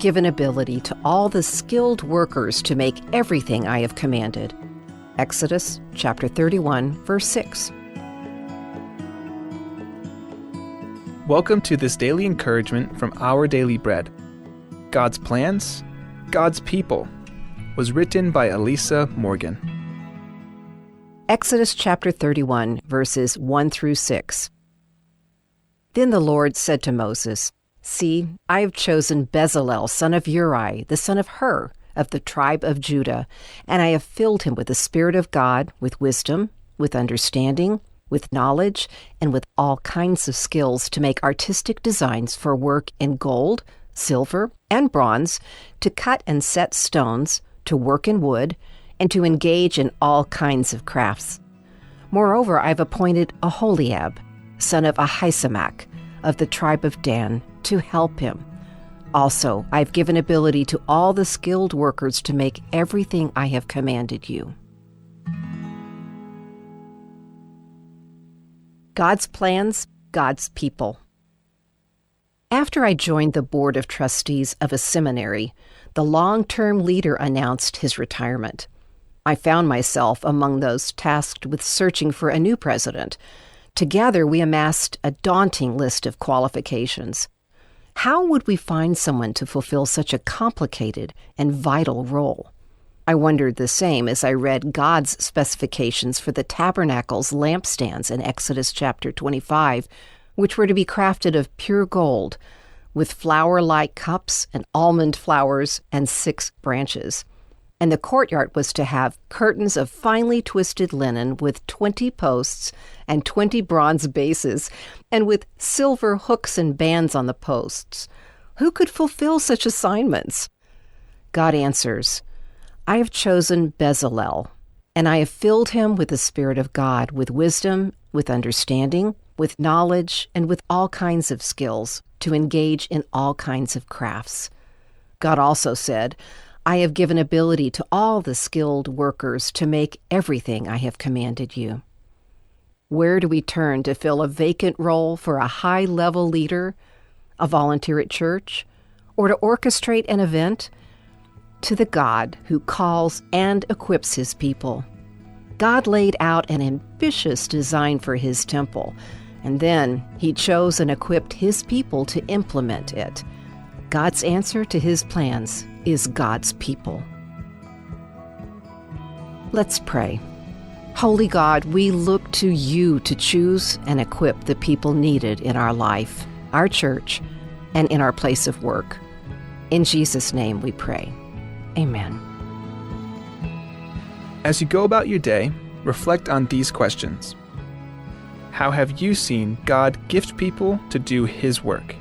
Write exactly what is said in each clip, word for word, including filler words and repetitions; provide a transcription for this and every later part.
given ability to all the skilled workers to make everything I have commanded. Exodus chapter thirty-one, verse six. Welcome to this daily encouragement from Our Daily Bread. God's Plans, God's People was written by Elisa Morgan. Exodus chapter thirty-one, verses one through six. Then the Lord said to Moses, "See, I have chosen Bezalel, son of Uri, the son of Hur, of the tribe of Judah, and I have filled him with the Spirit of God, with wisdom, with understanding, with knowledge, and with all kinds of skills to make artistic designs for work in gold, silver, and bronze, to cut and set stones, to work in wood, and to engage in all kinds of crafts. Moreover, I have appointed Aholiab, son of Ahisamach, of the tribe of Dan, to help him. Also, I have given ability to all the skilled workers to make everything I have commanded you." God's Plans, God's People. After I joined the Board of Trustees of a seminary, the long-term leader announced his retirement. I found myself among those tasked with searching for a new president. Together, we amassed a daunting list of qualifications. How would we find someone to fulfill such a complicated and vital role? I wondered the same as I read God's specifications for the tabernacle's lampstands in Exodus chapter twenty-five, which were to be crafted of pure gold, with flower-like cups and almond flowers and six branches. And the courtyard was to have curtains of finely twisted linen with twenty posts and twenty bronze bases, and with silver hooks and bands on the posts. Who could fulfill such assignments? God answers, "I have chosen Bezalel, and I have filled him with the Spirit of God, with wisdom, with understanding, with knowledge, and with all kinds of skills, to engage in all kinds of crafts." God also said, "I have given ability to all the skilled workers to make everything I have commanded you." Where do we turn to fill a vacant role for a high-level leader, a volunteer at church, or to orchestrate an event? To the God who calls and equips his people. God laid out an ambitious design for his temple, and then he chose and equipped his people to implement it. God's answer to his plans is God's people. Let's pray. Holy God, we look to you to choose and equip the people needed in our life, our church, and in our place of work. In Jesus' name we pray. Amen. As you go about your day, reflect on these questions. How have you seen God gift people to do his work?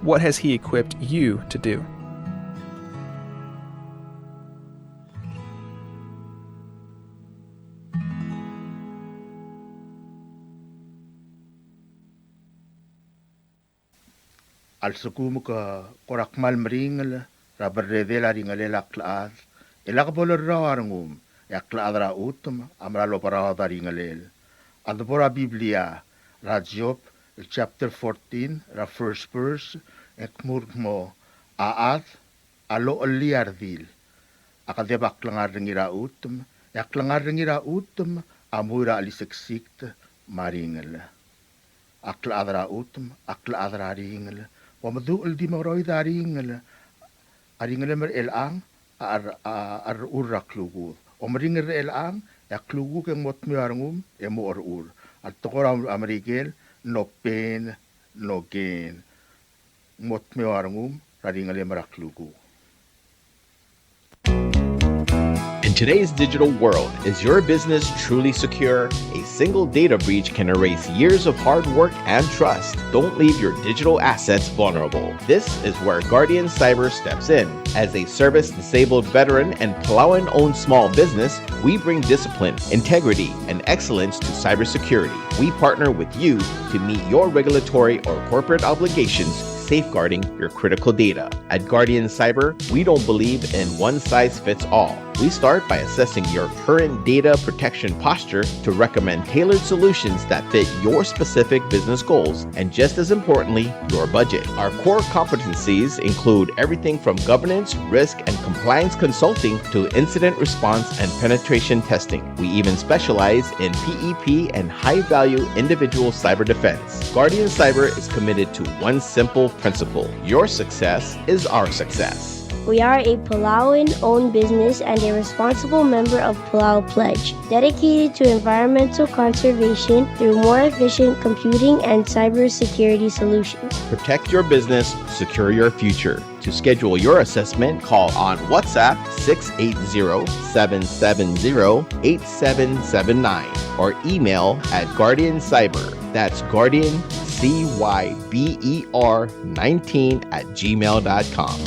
What has he equipped you to do? A lsekum ke kora kmal meringel er a berredel a ringelel a klechad, e lak bo lerrau a rengum, e a klechad er a chutem a mera el oberaod a ringelel. A debo er a Biblia er a Job el chapter fourteen er a first verse, e ng dmu el kmo, a chad a lochellii a redil a kedeb a klengar er ngii er a chutem, e a klengar er ngii er a chutem a mui er a cheliseksikt me a ringel. A klechad er a chutem, a klechad er a ringel. Bo meduch el di mengeroid a ringel. A ringelem er chelechang a, a, a rechur er a klukuk. Omeringel er chelechang, e a klukuk e ng mo dmeu a rengum, e mo rechur. A tekoi er a Merikel, no pain, no gain. Ng mo dmeu a rengum er a ringelem er a klukuk. In today's digital world, is your business truly secure? A single data breach can erase years of hard work and trust. Don't leave your digital assets vulnerable. This is where Guardian Cyber steps in. As a service-disabled veteran and Palauan-owned small business, we bring discipline, integrity, and excellence to cybersecurity. We partner with you to meet your regulatory or corporate obligations, safeguarding your critical data. At Guardian Cyber, we don't believe in one size fits all. We start by assessing your current data protection posture to recommend tailored solutions that fit your specific business goals and, just as importantly, your budget. Our core competencies include everything from governance, risk, and compliance consulting to incident response and penetration testing. We even specialize in P E P and high-value individual cyber defense. Guardian Cyber is committed to one simple principle: your success is our success. We are a Palauan-owned business and a responsible member of Palau Pledge, dedicated to environmental conservation through more efficient computing and cybersecurity solutions. Protect your business, secure your future. To schedule your assessment, call on WhatsApp six eight zero, seven seven zero, eight seven seven nine or email at Guardian Cyber. That's Guardian C Y B E R nineteen at gmail dot com.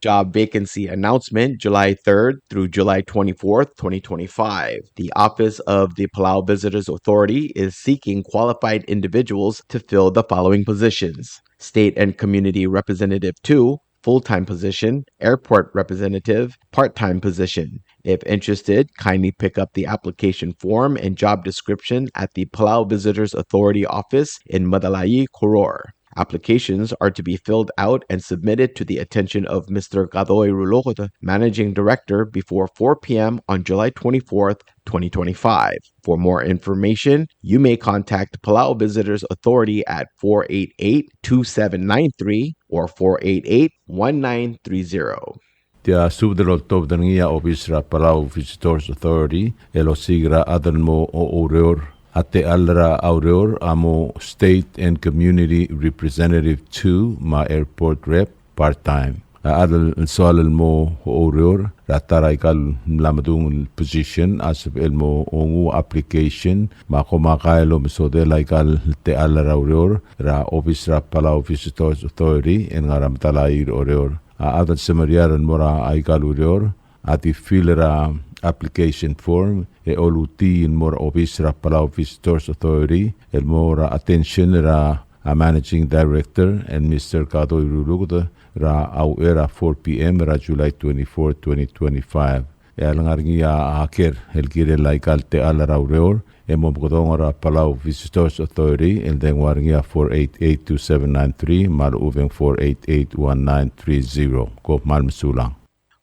Job vacancy announcement, July third through July twenty-fourth, twenty twenty-five. The Office of the Palau Visitors Authority is seeking qualified individuals to fill the following positions: State and Community Representative two, full-time position, Airport Representative, part-time position. If interested, kindly pick up the application form and job description at the Palau Visitors Authority office in Medalaii, Koror. Applications are to be filled out and submitted to the attention of Mister Kadoi Ruluked, Managing Director, before four p.m. on July twenty-fourth, twenty twenty-five. For more information, you may contact Palau Visitors Authority at four eight eight, two seven nine three or four eight eight, one nine three zero. Tia subed el oltobed er ngii a obis er a Palau Visitors Authority el osiik er a chad el mo oureor. A techall er a ureor a mo State and Community Representative two me a Airport Rep part-time. A chad el soal el mo oureor er a ta er aika el mla medung el position a sebechel el mo nguu a application me a komakai el omesodel aika el techall er a ureor er a obis er a Palau Visitors Authority el ngar er a Medalaii er Oreor. A chad el semeriar el mo er aika el ureor a di fill er a application form e olutii el mo er a obis er a Palau Visitors Authority el mo er a attention er a, a Managing Director el Mister Kadoi Ruluked er a uchei er a four p.m. er a July twenty-fourth, twenty twenty-five. E a lengar er ngii a ker el kirel aika el techall er a ureor e mo mekedong er a Palau Visitors Authority el dengua er ngii a four eight eight two seven nine three me a lechub e ng four eight eight one nine three zero. Kom kmal mesulang.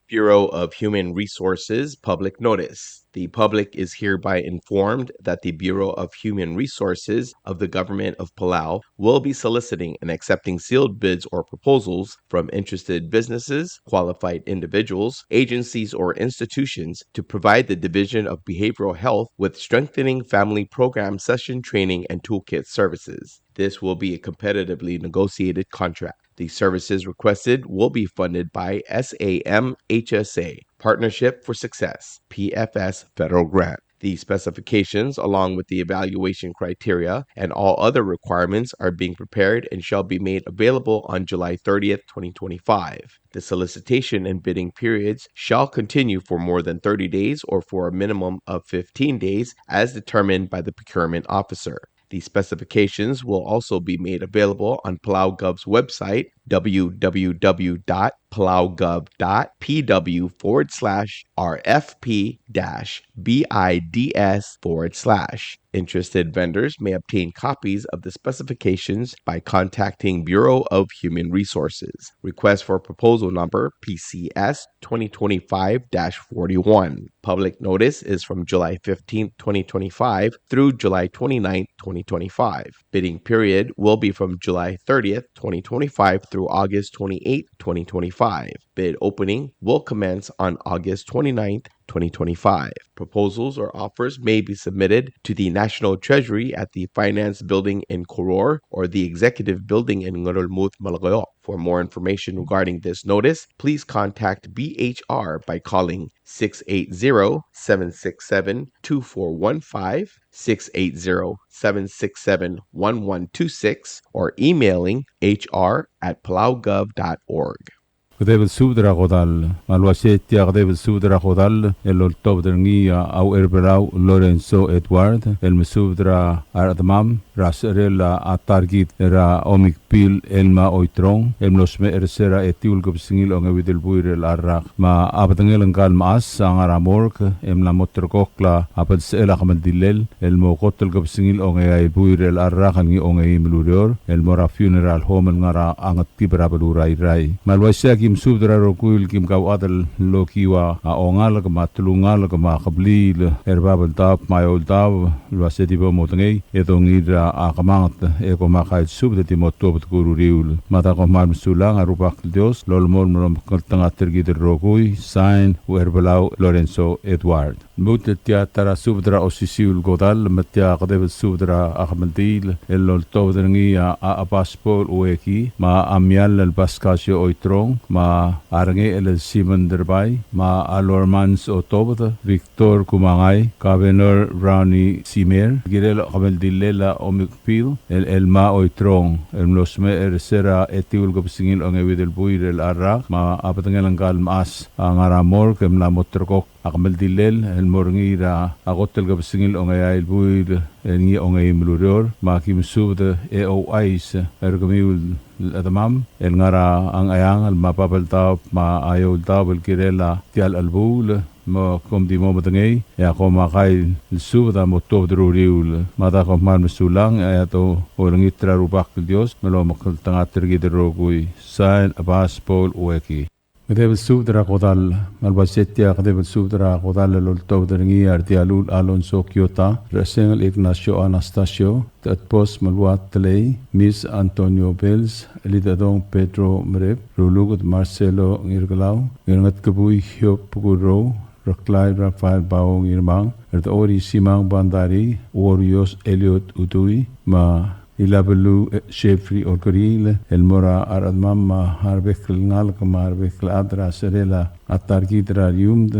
Bureau of Human Resources public notice. The public is hereby informed that the Bureau of Human Resources of the Government of Palau will be soliciting and accepting sealed bids or proposals from interested businesses, qualified individuals, agencies, or institutions to provide the Division of Behavioral Health with strengthening family program session training and toolkit services. This will be a competitively negotiated contract. The services requested will be funded by SAMHSA, Partnership for Success, P F S federal grant. The specifications, along with the evaluation criteria and all other requirements, are being prepared and shall be made available on July thirtieth, twenty twenty-five. The solicitation and bidding periods shall continue for more than thirty days or for a minimum of fifteen days as determined by the procurement officer. The specifications will also be made available on PalauGov's website, w w w dot palaugov dot p w forward slash r f p dash bids forward slash. Interested vendors may obtain copies of the specifications by contacting Bureau of Human Resources. Request for proposal number P C S twenty twenty-five dash forty-one. Public notice is from July fifteenth, twenty twenty-five through July twenty-ninth, twenty twenty-five. Bidding period will be from July thirtieth, twenty twenty-five through August twenty-eighth, twenty twenty-five. Bid opening will commence on August twenty-ninth, twenty twenty-five. Proposals or offers may be submitted to the National Treasury at the Finance Building in Koror or the Executive Building in Ngerulmud, Melekeok. For more information regarding this notice, please contact B H R by calling six eight zero, seven six seven, two four one five, six eight zero, seven six seven, one one two six, or emailing H R at palaugov dot org. Kede belsubed er a kodall. Me a le uaisei tia kede belsubed er a kodall el oltobed er ngii a Ucherbelau Lorenzo Edward, el mesubed er a rechedemam er a secherel a ta er kid er a Omikbil Elma Oitrong, el mlo smecher er se er a etiu el kebesengil a ongeuid el buil er chelecha el rak. Me a bedengel ngka el mechas a ngar er a morgue, e mla mo ulterekokl a belsechel a kemeldillel, el mo kot el kebesengil a ongeai el buil er chelecha el rak el ngii a ongeim el ureor, el mo er a funeral home el ngar er a Ngetib er a beluu er a Irrai. Me a le uaisei e aki mesubed er a rokui el kim kauchad el okiu a ongalek me a telungalek me a kebliil er a Babeldaob me a Eouldaob el uase di bo modengei e dongiil er a kemanget e komakai el subed e di mo tuobed er a kuk uriul. Me a da kom kmal mesulang, a Rubak el Dios a lolemolem el omekngeltengat er kid el rokui. Sain, Ucherbelau Lorenzo Edward. Lmuut el tia ta er a subed er a osisiu el kodall, me tia kede bo el subed er a kemeldiil el oltobed er ngii a Abas Paul Ueki, me a Amial el Pascasio Oitrong, me a Rengechel el Simon Derbai, me a Lormans Otobed, Victor Kumangai, Governor Brownie Simer, kirel a kemeldillel a Omikbil el Elma Oitrong, el mlo smecher er se er a etiu el kebesengil a ongeuid el buil er chelecha el rak, me a bedengel ngka el mechas a ngar er a morgue, e mla mo ulterekokl a kemeldillel el mo er ngii er a kot el kebesengil a ongeai el buil el ngii a ongeim el ureor. Me aki mesubed e ouchais er kemiu el chedemam el ngar er a Ngcheangel me a Babeldaob me a Eouldaob el kirel tia el chelebuul, me kom di mo medengei e a komakai el subed a mo tuobed er a uriul. Me a da kom kmal mesulang, e a dolengit er a Rubak el Dios me lomekngeltengat er kid el rokui. Sain, Abas Paul Ueki. Kede bo el subed er a kodall. Me a le uaisei e tia kede bo el subed er a kodall el oltobed er ngii a Rdialul Alonso Kiota, Resengel Ignacio Anastasio, Techedbos Meluat Telei, Mis Antonio Bells, Elidedong Pedro Merep, Ruluked Marcelo Ngirkelau, Ngirngetkebui Hiob Bukurrou, Reklai Rafael Bao Ngirmang, Rdechor Isimang Bandari, Uorios Eliot Udui, me a Ilabeluu, e, Jeffrey Olkeriil, el mo er a rechedemam me a rebek el ngalek me a rebek el chad er a secherel a ta er kid er a Riumd,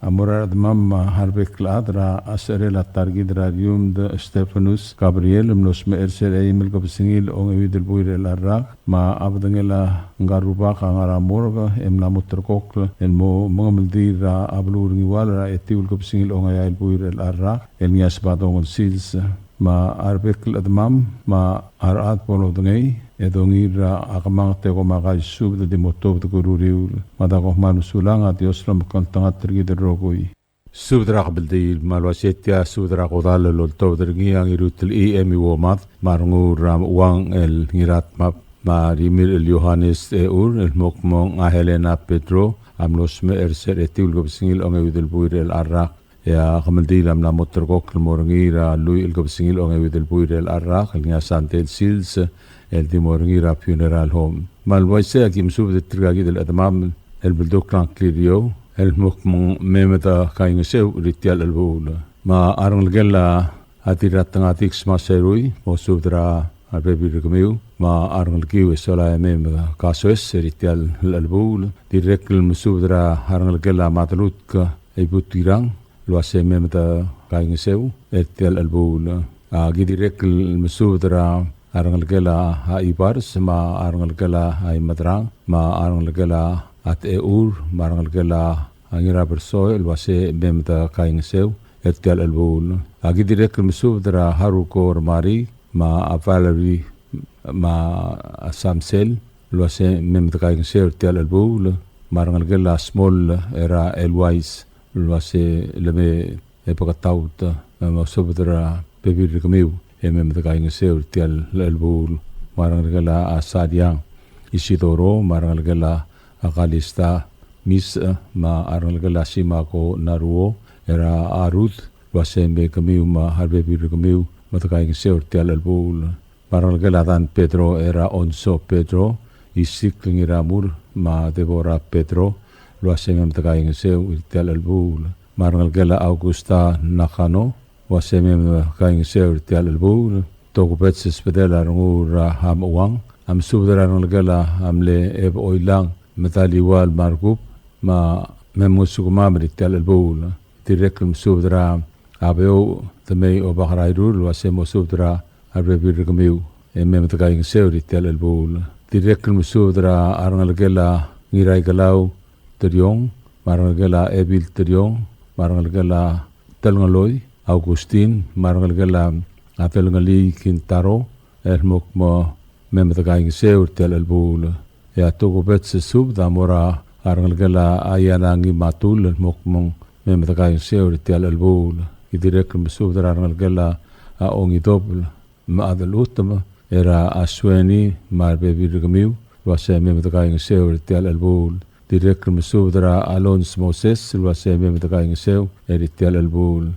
a mo er a rechedemam me a rebek el chad er a secherel a ta er kid er a Riumd, Stephanus Gabriel, el mlo smecher er se er a eim el kebesengil a ongeuid el buil er chelecha el rak, me a bedengel ngka el rubak a ngar er a morgue, e mla mo ulterekokl el mo mengemeldiil er a beluu er a Ngiwal er a etiu el kebesengil a ongeai el buil er chelecha el rak, el ngii a Sebadong el sils. Me a rebek el chedemam me a rechad bo lodengei, e dongiil er a kemanget e komakai el subed e di mo tuobed er a kuk uriul. Me a da kom kmal mesulang, a Dios lomekngeltengat er kid el rokui. Subed er a kemeldiil. Me a le uaisei e tia subed er a kodall el oltobed er ngii a Ngirutelchii Emi Uomad, me a Renguul er a Mechuang el Ngiratmab, me a Rimirch el Johannes Eur, el mo kmo ng a Helena Pedro, a mlo smecher er se er a etiu el kebesengil a ongeuid el buil er chelecha el rak. E a kemeldiil a mla mo ulterekokl el mo er ngii er a lluich el kebesengil a ongeuid el buil er chelecha el rak, el ngii a Sandei el sils, el di mo er ngii er a funeral home. Me a le uaisei e aki mesubed er tirka kid el chedemam el beldukl a ngklir er eou, el mo kmo ng mei me de kaingeseu er tia el chelebuul. Me a rengelekel a Dirratengadik Smaserui, mosubed er a rebebil er kemiu, me a rengelekiu e sola e mei me de kasoes er tia el chelebuul. Dirrek el mesubed er a rengelekel a Madelutk Eibutirang, el uase mei me de kaingeseu er tia el chelebuul. A ki dirrek el mesubed er a rengelekel a Ibars, me a rengelekel a Imedrang, me a rengelekel a Techeur, me a rengelekel a Ngirabersoech, el uase mei me de kaingeseu er tia el chelebuul. A ki dirrek el mesubed er a Haruko Remari, me a Valerie, me a Samsel, el uase mei me de kaingeseu er tia el chelebuul. Me a rengelekel a Small er a Elwais, el uase le mei e beketaut, e mosubed er a rebebil er kemiu e mei me de kaingeseu er tia el chelebuul. Me a rengelekel a Sariang Isidoro, me a rengelekel a Kalista Mis, me a rengelekel a Simako Naruo er a Arud, el uase mei kemiu me a rebebil er kemiu me de kaingeseu er tia el chelebuul. Me a rengelekel a Dan Pedro er a Onso Pedro, Isikl Ngiramur, me a Deborah Pedro, el uase mei me de kaingeseu er tia el chelebuul. Me a rengelekel a Augusta Nakano, el uase mei me de kaingeseu er tia el chelebuul. Tokubets el subedel a Renguul er a Mechuang, a mesubed er a rengelekel a mle Eb Oilang, Medaliual Markup, me a mei mngosukemam er tia el chelebuul. Dirrek el mesubed er a Beouch Demei Obak er a Irur, el uase mosubed er a rebebil er kemiu e mei me de kaingeseu er tia el chelebuul. Dirrek el mesubed er a rengelekel a Ngiraikelau Teriong, me a rengelekel a Ebil Teriong, me a rengelekel a Telngeloi Augustin, me a rengelekel a Adelngelii Kintaro, el mo kmo mei me dekaingeseu er tia el chelebuul. E a tokubets el subed a mo er a rengelekel a Iana Ngimatul, el mo kmo mei me dekaingeseu er tia el chelebuul. Ki dirrek el mesubed er a rengelekel a Ongidobel me a Adelutem, er a Sueni me a rebebil er kemiu, el uase mei me dekaingeseu er tia el chelebuul. Dirrek el mesubed er a Alons Moses, el uase mei me dekaingeseu er tia el chelebuul.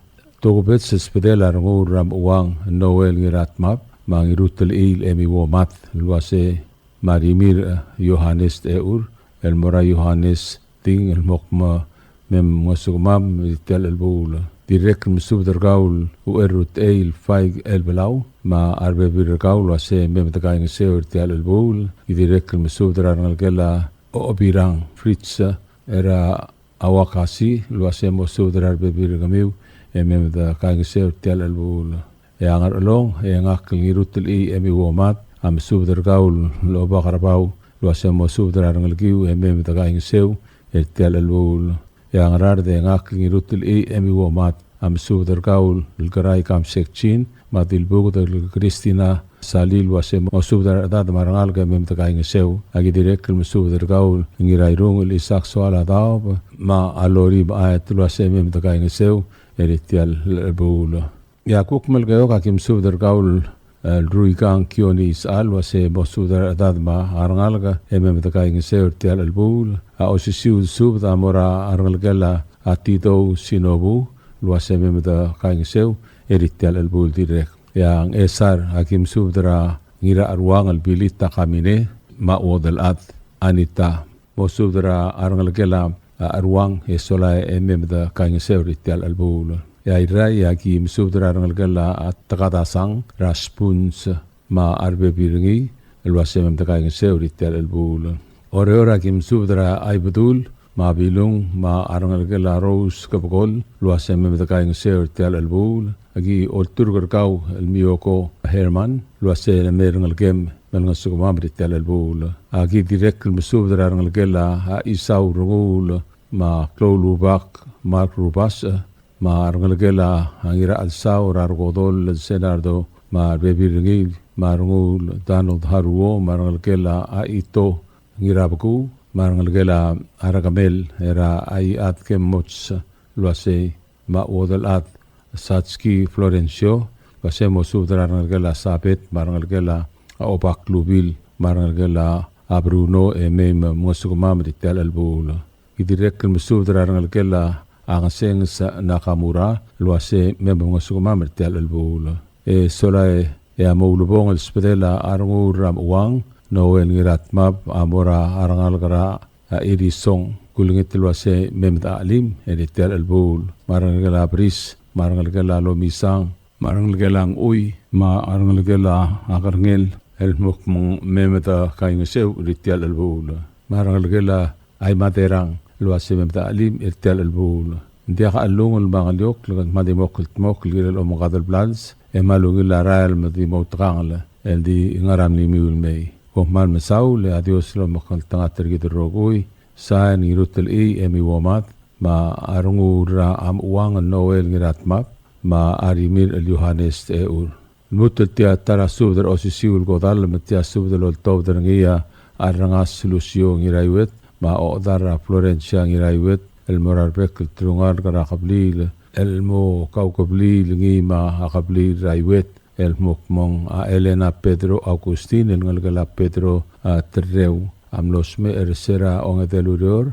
Tokubets el subedel a Renguul er a Mechuang Noel Ngiratmab, me a Ngirutelchii el Emi Womat, el uase me a Rimirch Johannes Techur, el mo er a Johannes Ting, el mo kmo mei me mngesukemam er tia el chelebuul. Dirrek el mesubed er kau el Ucherutechei el Faik el Belau, me a rebebil er kau el uase mei me dekaingeseu er tia el chelebuul. Ki dirrek el mesubed er a rengelekel a Obirang Fritz, er a Awakasi, el uase mo subed er a rebebil er kemiu, e mei me dekaingeseu er tia el chelebuul. E a Ngerchelong, e ngak el Ngirutelchii Emi Womat, a mesubed er kau el Obakerbau, el uase mo subed er a rengelekiu, e mei me dekaingeseu er tia el chelebuul. E a Ngaraard, e ngak el Ngirutelchii Emi Womat, a mesubed er kau el Kerai Kamsek Chin, me a Dilbuked el Christina Salil, el uase mo subed er a rechedad me a rengalek e mei me dekaingeseu. Aki dirrek el mesubed er kau el Ngirairung el Isaac Soaladaob, me a Lori Baet, el uase mei me dekaingeseu er tia el chelebuul. E a kuk Melekeok aki mesubed er kau el, el Ruikang Kione Isechal, el uase mo subed er a rechedad me a rengalek e mei me dekaingeseu er tia el chelebuul. A osisiu el subed a mo er a rengelekel a Tidou Sinobu, el uase mei me dekaingeseu er tia el chelebuul dirrek. E a Ngchesar, aki mesubed er a Ngiracheruang el Billy Takamine, me a Uodelchad Anita. Mo subed er a rengelekel a Cheruang, e sola e mei me dekaingeseu er tia el chelebuul. E a Irrai, aki mesubed er a rengelekel a Tekadasang, er a Spuns, me a rebebil er ngii, el uase mei me dekaingeseu er tia el chelebuul. Oreor, aki mesubed er a Ibedul, me a Bilung, me a rengelekel a Rose Kebekol, el uase mei me dekaingeseu er tia el chelebuul. Aki olturk er kau el Mioko Herman, el uase mei me rengelekem me lengesukemam er tia el chelebuul. Aki dirrek el mesubed er a rengelekel a Isau Renguul, me a Klou Lubak, Mark Rubas, me a rengelekel a Ngirachelsau er a Rekodol el Senardo, me a rebebil er ngii, me a Renguul Donald Haruo, me a rengelekel a Ito Ngirabeku, me a rengelekel a Rekemel er a Iad Kemots, el uase me a Uodelchad Satski Florencio, el uase mo subed er a rengelekel a Sabet, me a rengelekel a Obak Lubil, me a rengelekel a Bruno, e mei me mngesukemam er tia el chelebuul. Ki dirrek el mesubed er a rengelekel a Ngesenges Nakamura, el uase mei me mngesukemam er tia el chelebuul. E sola e a mo ulebongel el subedel a Renguul er a Mechuang Noel Ngiratmab a mo er a rengalek er a Irisong, kulengit el uase mei me dechelim er tia el chelebuul. Me a rengelekel a Bris, me a rengelekel a Lomisang, me a rengelekel a Ngchui, me a rengelekel a Kerngel, el mo kmo mei me dekaingeseu er tia el chelebuul. Me a rengelekel a Aimaterang, el uase mei me dechelim er tia el chelebuul. Ng diak a chelungel me a ngeliokl el kede kmal di mo kldmokl el kirel omengkad el blals, e kmal ungil a rael me di mo outekangel el di ngar er a mlimiu el mei. Kom kmal mesaul, e a Dios lomekngeltengat er kid el rokui. Sain, Ngirutelchii Emi Uomat, me a Renguul er a Mechuang Noel Ngiratmab, me a Rimirch el Johannes Techur. Lmuut el tia ta er a subed er a osisiu el kodall, me tia subed el oltobed er ngii a Rengas Lucio Ngiraiuet, me a ochedal er a Florencia Ngiraiuet, el mo er a rebek el telungalek er a kebliil, el mo kaukebliil ngii me a kebliil er a Iuet, el mo kmong a Elena Pedro Augustin, el ngelekel a Pedro, a, Terreu, a mlo smecher er se er a ongedei el ureor,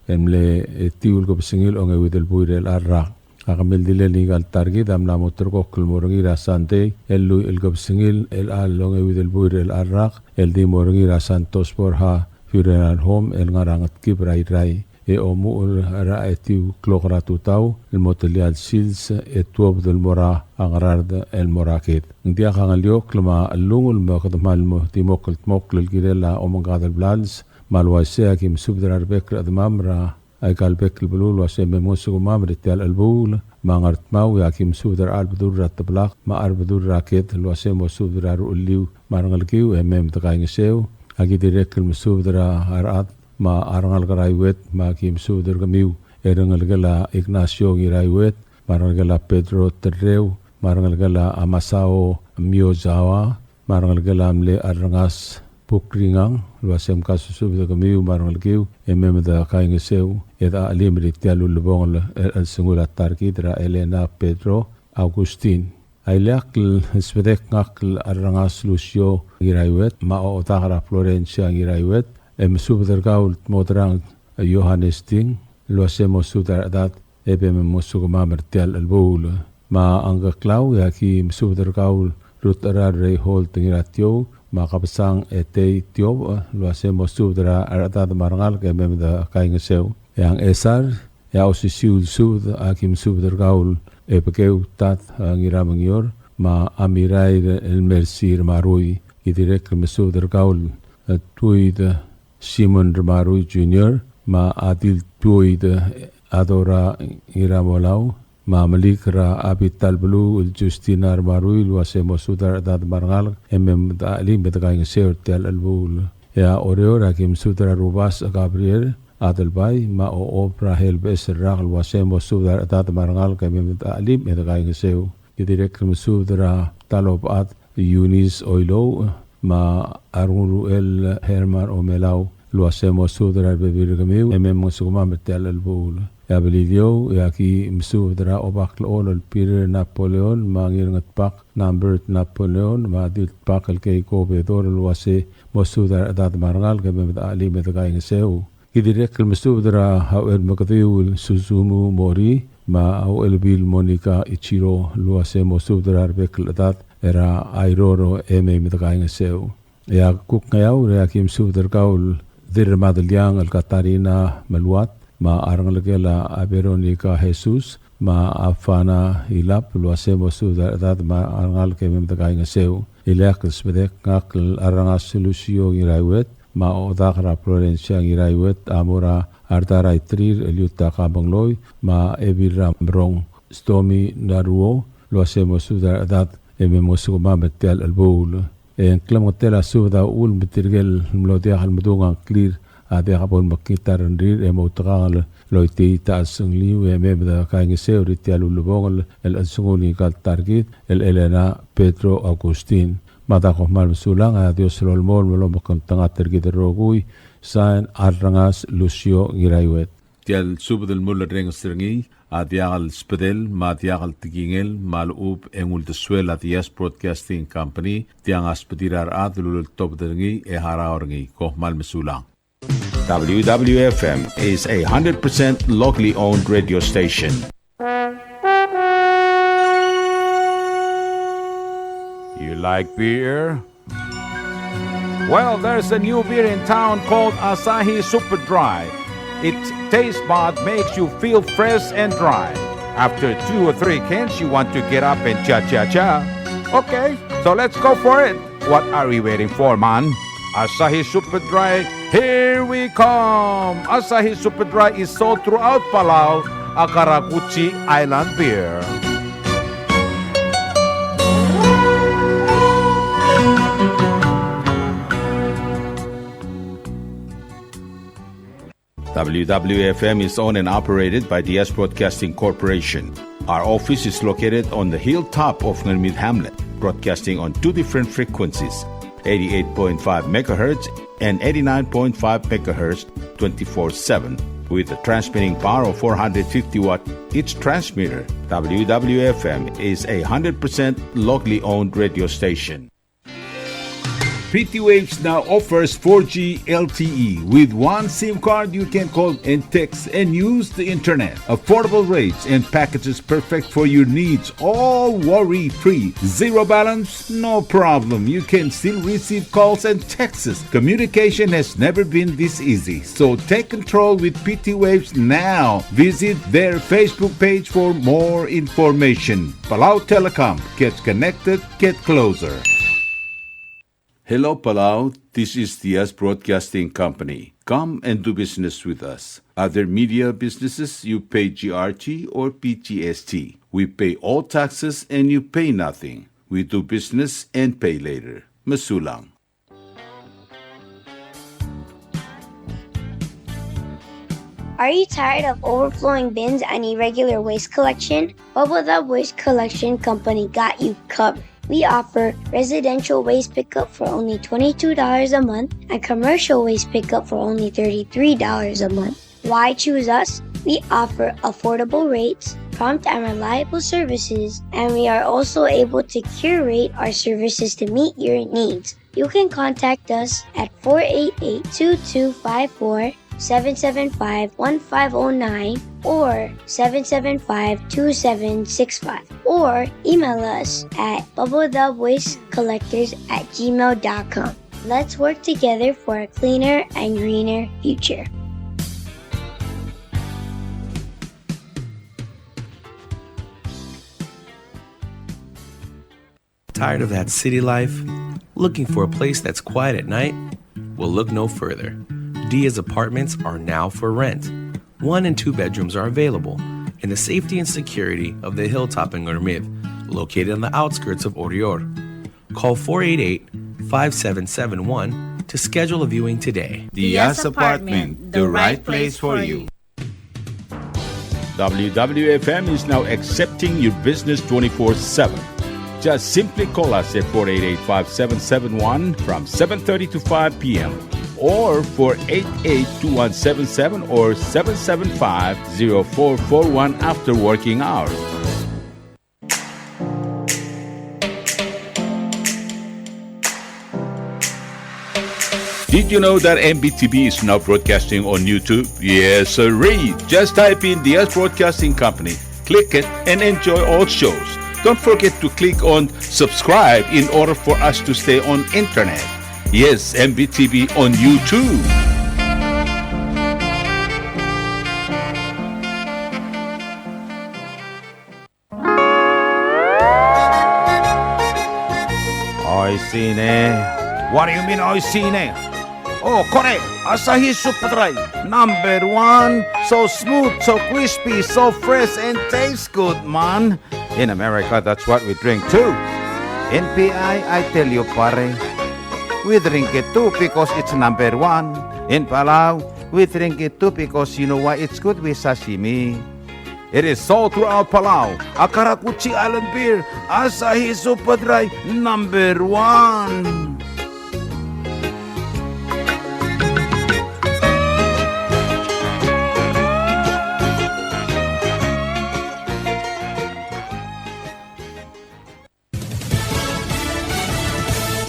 el mle etiu el kebesengil ongeuid el buil er chelecha el rak. A kemeldiil er ngika el ta er kid a mla mo ulterekokl el mo er ngii er a Sandei, el lluich el kebesengil er chelecha el ongeuid el buil er chelecha el rak, el di mo er ngii er a Santos Borja Funeral Home, el ngar er a Ngetkib er a Irrai. E omuchel er a etiu el klok er a tutau el mo telia el sils e tuobed el mo er a Ngaraard el mo er a ked. Ng diak a ngeliokl me a chelungel me kede kmal mo di mo kldmokl el kirel a omengkad el blals, me a le uaisei a ki mesubed er a rebek el chedemam er aika el bek el beluu el uase mei me mngesukemam er tia el chelebuul. Me a Ngardmau e a ki mesubed er a Chelbedul er a Teblak me a Charbedul er a Ked el uase mo subed er a ruchelliu me a rengelekiu e mei me dekaingeseu. A ki dirrek el mesubed er a rechad me a rengalek er a Iuet, me a ki mesubed er kemiu, e rengelekel a Ignacio Ngiraiuet, me a rengelekel a Pedro Terreu, me a rengelekel a Masao Miyazawa, me a rengelekel a mle Arrengas Bukringang, el uase mkasusubed er kemiu me a rengelekiu, e mei me de kaingeseu, e de chelim er tia el ulebongel el, el chelsengul a ta er kid er a Elena Pedro Augustin. A ileakl el sbedek ngak el Arrengas Lucio Ngiraiwet, me a Odak er a Florencia Ngiraiwet, e mesubed er kau el Tmodrang Johannes Ting, el uase mosubed er a rechedad, e be mosukemam er tia el chelebuul. Me a Ngkeklau, e aki mesubed er kau el Rutecherar Reinhold Ngiratiou, me a Kebesang Etei Tiou, el uase mosubed er a rechedad me a rengalek e mei me de kaingeseu. E a Ngchesar, e a osisiu el subed, aki mesubed er kau el Ebekeu Tad, e, Ngiramengior, me a Mirair el Mersi Remarui, ki dirrek el mesubed er kau el, e, Tuid Simon Remarui Junior, me a Dil Tuid, e, Adora Ngiramolau, me a Melik er a Abital Beluu el Justina Remarui, el uase mosubed er a rechedad me a rengalek, e mei me de chelim e de kaingeseu er tia el chelebuul. E a Oreor, aki mesubed er a Rubasech Gabriel Adelbai, me a Ochob Rahel Beches el rak el uase mosubed er a rechedad me a rengalek e mei me de chelim e de kaingeseu. Ki dirrek el mesubed er a Talobechad Eunice Oilouch, me a Renguluchel Herman Omelau, el uase mosubed er a rebebil er kemiu, e mei mosukemam er tia el chelebuul. E a Beliliou, e aki mesubed er a Obaklechol el Peter Napoleon, me a Ngirngetbak Nambert Napoleon, me a Diltbak el Keiko Bedor, el uase mosubed er a rechedad me a rengalek e mei me de chelim e de kaingeseu. Ki dirrek el mesubed er a Uchelmekediu el Susumu Mori, me a Uchelbil Monica Ichiro, el uase mosubed er a rebek el chedad er a Airoro e mei me de kaingeseu. E a kuk Ngeaur, e aki mesubed er kau el Dirremadeliang el Katarina Meluat, me a rengelekel a Veronica Jesus, me a Fana Ilap, el uase mosubed er a rechedad me a rengalek e mei me de kaingeseu. Ileakl el sbedek ngak el Arrengas Lucio Ngiraiwet, me a Odak er a Florencia Ngiraiwet, a mo er a Ardara Itrir el Yutaka Mengloi, me a Ebil er a Merong Stomi Naruo, el uase mosubed er a rechedad e mei mosukemam er tia el chelebuul. E ng klemengetel a subed a uchul me tirke el mlo diak el medung a ngklir a diak bo lemekngit a rengrir e mo outekangel el choitii a chelsengelmiu e mei me de kaingeseu er tia el ulebongel el chelsengul ngika el ta er kid el Elena Pedro Augustin. Me a da kom kmal mesulang, a Dios a lolemolem el omekngeltengat er kid el rokui. Sain, Arrengas Lucio Ngiraiwet. Tia el subed el mulerrenges er ngii a diak el sbedel me a diak el tekingel me a lechub e ng uldesuel a Diaz Broadcasting Company, tiang a sbedir a rechad el uleltobed er ngii e harau er ngii. Kom kmal mesulang. W W F M is a hundred percent locally owned radio station. You like beer? Well, there's a new beer in town called Asahi Super Dry. Its taste bud makes you feel fresh and dry. After two or three cans, you want to get up and cha-cha-cha. Okay, so let's go for it. What are we waiting for, man? Asahi Super Dry, here we come! Asahi Super Dry is sold throughout Palau, a karakuchi island beer. W W F M is owned and operated by Diaz Broadcasting Corporation. Our office is located on the hilltop of Ngermid Hamlet, broadcasting on two different frequencies, eighty-eight point five megahertz and eighty-nine point five megahertz, twenty-four seven, with a transmitting power of four hundred fifty watt each transmitter. W W F M is a hundred percent locally owned radio station. P T Waves now offers four G L T E. With one SIM card, you can call and text and use the internet. Affordable rates and packages perfect for your needs, all worry-free. Zero balance? No problem. You can still receive calls and texts. Communication has never been this easy. So take control with P T Waves now. Visit their Facebook page for more information. Palau Telecom. Get connected. Get closer. Hello, Palau. This is Diaz Broadcasting Company. Come and do business with us. Other media businesses, you pay G R T or P G S T. We pay all taxes and you pay nothing. We do business and pay later. Mesulang. Are you tired of overflowing bins and irregular waste collection? Babeldaob Waste Collection Company got you covered. We offer residential waste pickup for only twenty-two dollars a month and commercial waste pickup for only thirty-three dollars a month. Why choose us? We offer affordable rates, prompt and reliable services, and we are also able to curate our services to meet your needs. You can contact us at four eight eight, two two five four, seven seven five, one five oh nine, or seven seven five, two seven six five, or email us at babeldaob waste collectors at gmail dot com. Let's work together for a cleaner and greener future. Tired of that city life? Looking for a place that's quiet at night? Well, look no further. Diaz Apartments are now for rent. One and two bedrooms are available in the safety and security of the hilltop in Ngermid, located on the outskirts of Oreor. Call four eight eight, five seven seven one to schedule a viewing today. Diaz Apartment, the right place for you. W W F M is now accepting your business twenty-four seven. Just simply call us at four eight eight, five seven seven one from seven thirty to five p m, or four eight eight, two one seven seven or seven seven five, zero four four one after working hours. Did you know that M B T V is now broadcasting on YouTube? Yes, sirree. Just type in Diaz Broadcasting Company, click it, and enjoy all shows. Don't forget to click on subscribe in order for us to stay on internet. Yes, M B T V on YouTube. Oishii ne. What do you mean, oishii ne? Oh, kore, Asahi Super Dry, number one. So smooth, so crispy, so fresh, and tastes good, man. In America, that's what we drink too. In P I, I tell you, pare, we drink it too because it's number one. In Palau, we drink it too because you know why? It's good with sashimi. It is sold throughout Palau. A karakuchi island beer, Asahi Super Dry, number one.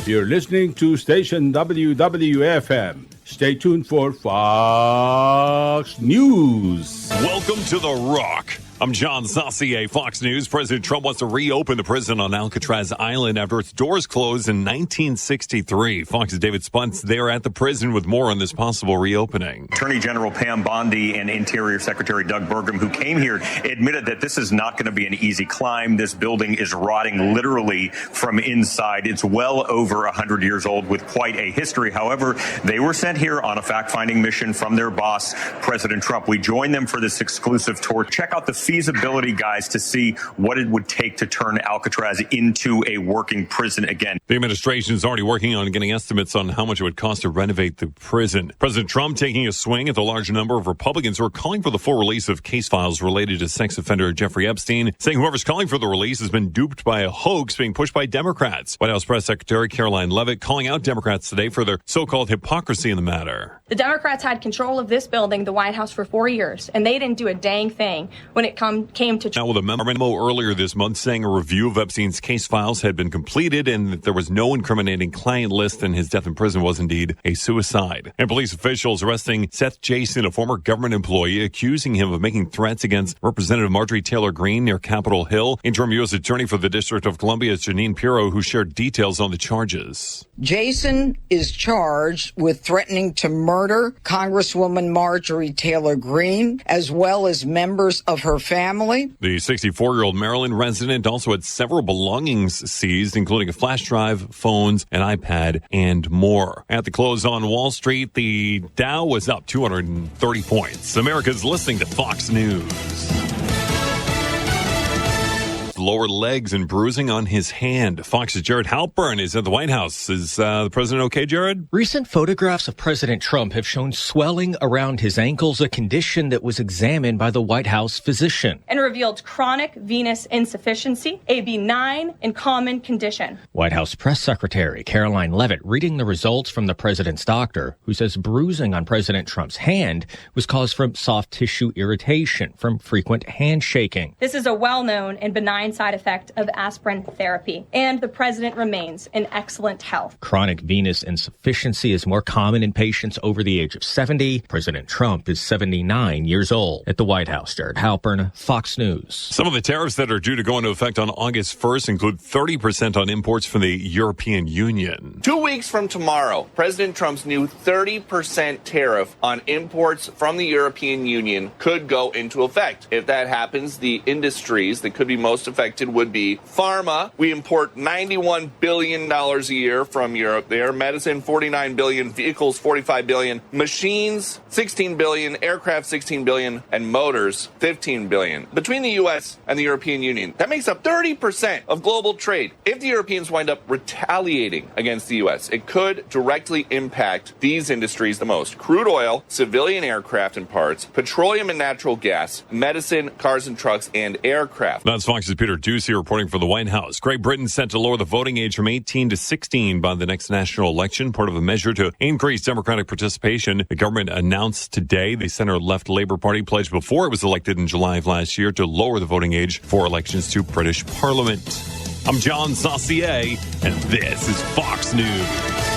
You're listening to station W W F M. Stay tuned for Fox News. Welcome to The Rock. I'm John Saucier, Fox News. President Trump wants to reopen the prison on Alcatraz Island after its doors closed in nineteen sixty-three. Fox's David Spunt's there at the prison with more on this possible reopening. Attorney General Pam Bondi and Interior Secretary Doug Burgum, who came here, admitted that this is not gonna be an easy climb. This building is rotting literally from inside. It's well over a hundred years old with quite a history. However, they were sent here on a fact-finding mission from their boss, President Trump. We joined them for this exclusive tour. Check out the feasibility, guys, to see what it would take to turn Alcatraz into a working prison again. The administration is already working on getting estimates on how much it would cost to renovate the prison. President Trump taking a swing at the large number of Republicans who are calling for the full release of case files related to sex offender Jeffrey Epstein, saying whoever's calling for the release has been duped by a hoax being pushed by Democrats. White House Press Secretary Karoline Leavitt calling out Democrats today for their so-called hypocrisy in the matter. The Democrats had control of this building, the White House, for four years, and they didn't do a dang thing when it come, came to. Now, with a memo earlier this month saying a review of Epstein's case files had been completed and that there was no incriminating client list and his death in prison was indeed a suicide. And police officials arresting Seth Jason, a former government employee, accusing him of making threats against Representative Marjorie Taylor Greene near Capitol Hill. Interim U S Attorney for the District of Columbia is Jeanine Pirro, who shared details on the charges. Jason is charged with threatening to murder Congresswoman Marjorie Taylor Greene, as well as members of her family. The sixty-four-year-old Maryland resident also had several belongings seized, including a flash drive, phones, an iPad, and more. At the close on Wall Street, the Dow was up two hundred thirty points. America's listening to Fox News. lower legs and bruising on his hand. Fox's Jared Halpern is at the White House. Is uh, the president okay, Jared? Recent photographs of President Trump have shown swelling around his ankles, a condition that was examined by the White House physician. And revealed chronic venous insufficiency, a benign and common condition. White House Press Secretary Karoline Leavitt reading the results from the president's doctor, who says bruising on President Trump's hand was caused from soft tissue irritation from frequent handshaking. This is a well-known and benign side effect of aspirin therapy, and the president remains in excellent health. Chronic venous insufficiency is more common in patients over the age of seventy. President Trump is seventy-nine years old. At the White House, Jared Halpern, Fox News. Some of the tariffs that are due to go into effect on August first include thirty percent on imports from the European Union. Two weeks from tomorrow, President Trump's new thirty percent tariff on imports from the European Union could go into effect. If that happens, the industries that could be most affected would be pharma. We import ninety-one billion dollars a year from Europe there. Medicine, forty-nine billion. Vehicles, forty-five billion. Machines, sixteen billion. Aircraft, sixteen billion. And motors, fifteen billion. Between the U S and the European Union, that makes up thirty percent of global trade. If the Europeans wind up retaliating against the U S, it could directly impact these industries the most: crude oil, civilian aircraft and parts, petroleum and natural gas, medicine, cars and trucks, and aircraft. That's Fox's Peter Doocy reporting for the White House. Great Britain set to lower the voting age from eighteen to sixteen by the next national election, part of a measure to increase Democratic participation. The government announced today the center-left Labor Party pledged before it was elected in July of last year to lower the voting age for elections to British Parliament. I'm John Saucier, and this is Fox News.